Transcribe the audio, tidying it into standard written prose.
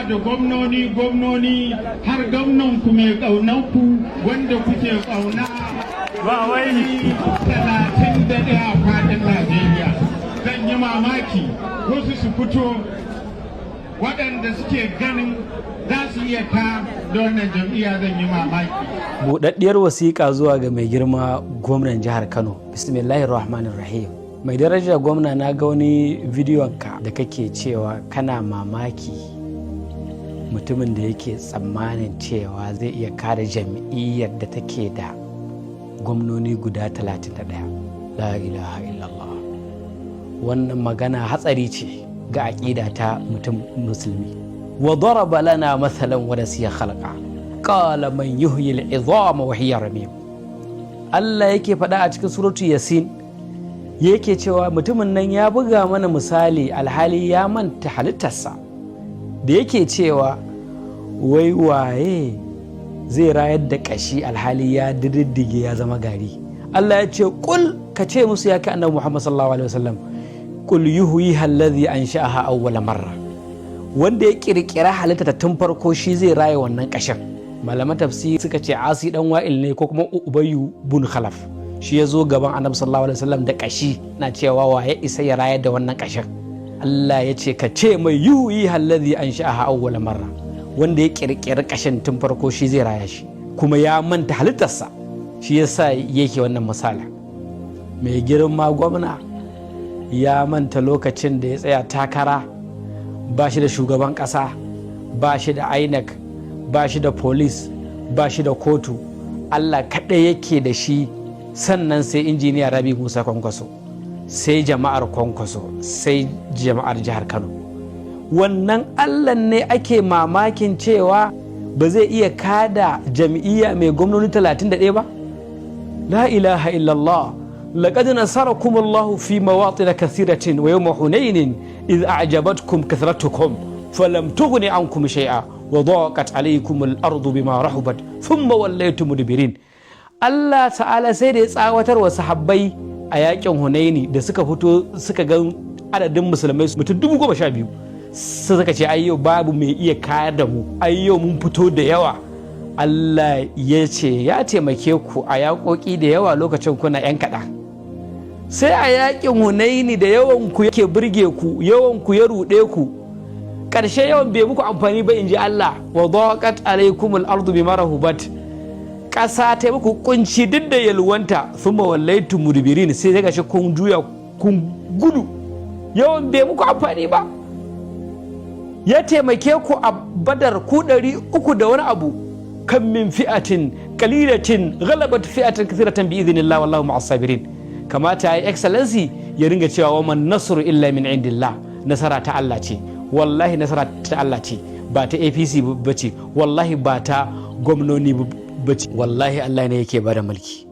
Da gwamnoni, gwamnoni, har gwamnan ku mai ƙaunanku, wanda kuke ƙauna, Ba wai. 31 a faɗin Najeriya. Zan yi mamaki wasu su fito waɗanda suke ganin za su iya ka da wannan jam'iyya, zan yi mamaki. Buɗaɗɗiyar wasiƙa zuwa ga mai girma gwamnan jihar Kano. Bismillahir Rahmanir Rahim. Mai daraja gwamna, na ga wani bidiyon ka da kake cewa kana mamaki mutumin da yake tsammanin cewa zai iya kare jam'iyyar da take da gwamnoni guda 31. La ilaha illallah. Wannan magana hatsari ce ga aƙida ta mutum musulmi. Wa daraba lana mathalan wa nasiya khalqa, qala man yuhyi al'idhama wa hiya ramim. Allah yake faɗa a cikin Suratu Yasin, yake cewa mutumin nan ya buga mana misali alhali ya manta halittarsa, da yake cewa wai waye zai rayar da ƙashi alhali ya diddige ya zama gari? Allah ya ce, kul, ka ce musu, ya kai Annabi Muhammad sallallahu alaihi wasallam, qul yuhyiha alladhi ansha'aha awwala marra. Wanda ya kirkira halitta ta tun farko, shi zai raya wannan ƙashin. Malaman tafsiri suka ce Asi dan Wa'il ne ko kuma Ubayyu bun Khalaf, shi ya zo gaban Annabi sallallahu alaihi wasallam da ƙashi na cewa wa ya isa ya rayar da wannan ƙashin? Allah ya ce ka ce mai yuhyiha alladhi ansha'aha awwala marra. Wanda ya kirkiri ƙashin tun farko, shi zai raya shi. Kuma ya manta halittarsa, shi yasa yake wannan misali. Mai girma gwamna ya manta lokacin da ya tsaya takara, ba shi da shugaban ƙasa, ba shi da INEC, ba shi da police, ba shi da kotu. Allah kaɗai yake da shi, sannan sai Injiniya Rabi Musa Kwankwaso, sai jama'ar Kwankwaso, sai jama'ar jihar Kano. Wannan Allah ne ake mamakin cewa ba zai iya kada jam'iyya mai gwamnoni 31 ba? La ilaha illallah. لقد نصركم الله في مواطن كثيرة ويوم حنين إذ أعجبتكم كثرتكم فلم تغن عنكم شيئا وضاقت عليكم الأرض بما رحبت ثم وليتم مدبرين. Allah ta'ala sai da ya tsawatar wa sahabbai a yakin Hunaini, da suka fito suka ga adadin musulmai mutum 12,000, suka ce ai yau babu mai iya kayar da mu, ai yau mun fito da yawa. Allah ya ce ya taimake ku a yaƙoƙi da yawa lokacin kuna 'yan kaɗan. Sai a yaƙin Hunaini da yawan ku yake burge ku, yawan ku ya ruɗe ku, ƙarshe yawan bai muku amfani ba, in ji Allah. Wa daqat alaykumul ardu bima rahubat, ƙasa ta muku kunci duk da yalwanta. Thumma wallaytum mudbirin, sai ga shi kun juya kun gudu. Yawan bai muku amfani ba. Ya taimake ku a Badar, ku 300 da wani abu. Kam min fi'atin qalilatin ghalabat fi'atan kathiratan bi idhnillah, wallahu ma'as sabirin. Kamata ya Excellency ya ringa cewa wa man nasru illa min indillah. Nasara ta Allah ce. Wallahi nasara ta Allah ce, ba ta APC ba ce, wallahi ba ta gwamnoni ba ce, wallahi Allah ne yake bada mulki.